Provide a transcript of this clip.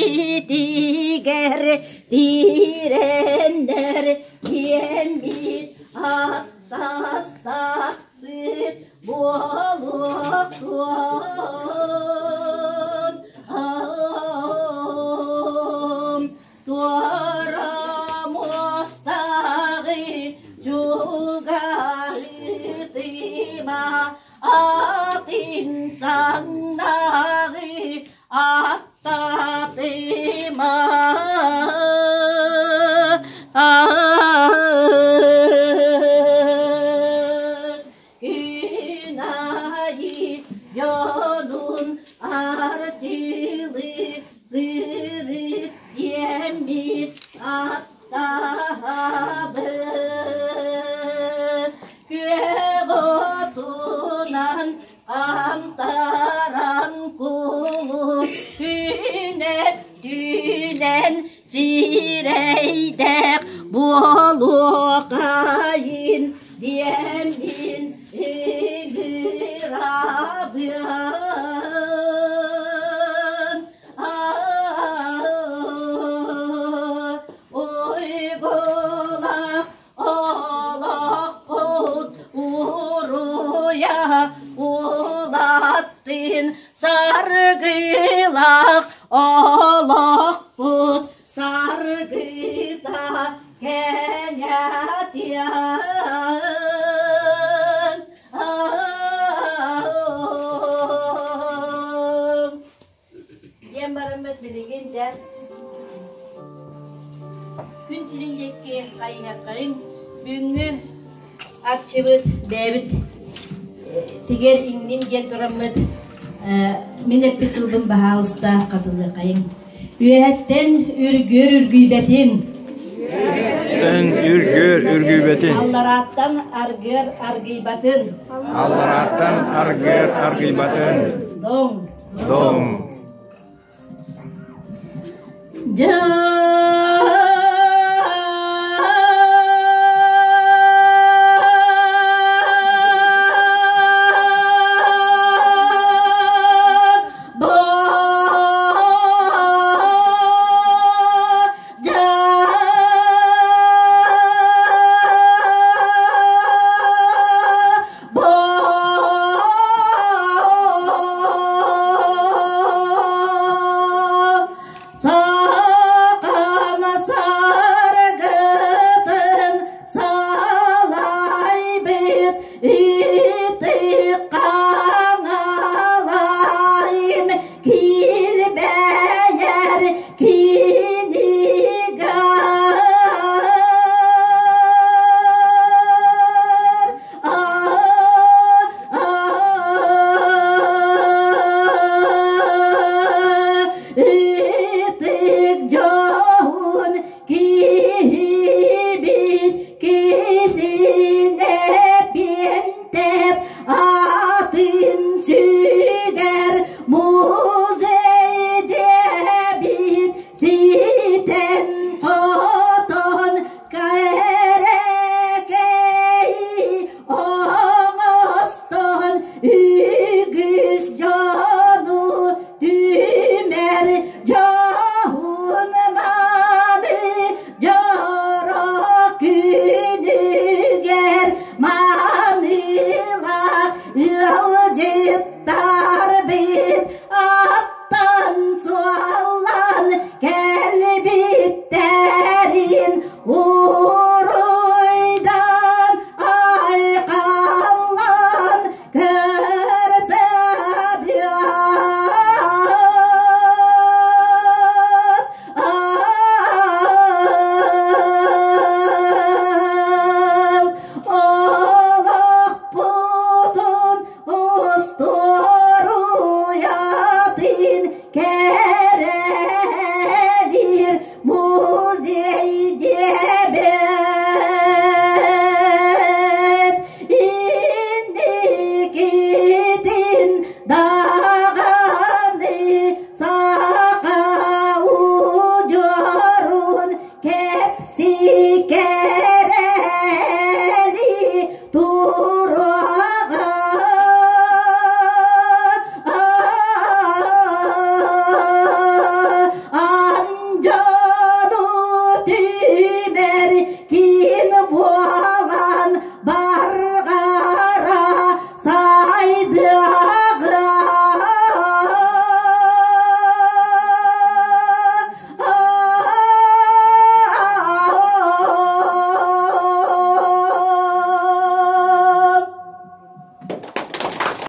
Илиитигэр тиирэннэр диэммит аттастахпыт буолуохтун. Туора муостааҕы чугаһытыма, атын саннааҕы аттатыма. Күн аайы дьонун арчылыы сырыт диэммит аттаһабыт. Күөх отунан Антаран кулун күнэттүнэн сирэйдээх буолуоххайын диэммин ыҥырабын. Уйгулаах олохпут уруйа улаттын саргылаах олохпут саргыта кэҥэтиэн. Диэн бараммыт билигин дьэ күн сирин диэки хайыһыаххайыҥ. Бүгүҥҥү арчыбыт бэйэбит тигэр иҥнин диэн тураммыт мин эппит тылбын баһаалыста хатылыаххайыҥ. Үөһэттэн үргүөр үргүйбэтин. Үөһэттэн үргүөр үргүйбэтин. Алларааттан аргыар аргыйбатын. Алларааттан аргыар аргыйбатын. Доҥ. Дом. Дьыл.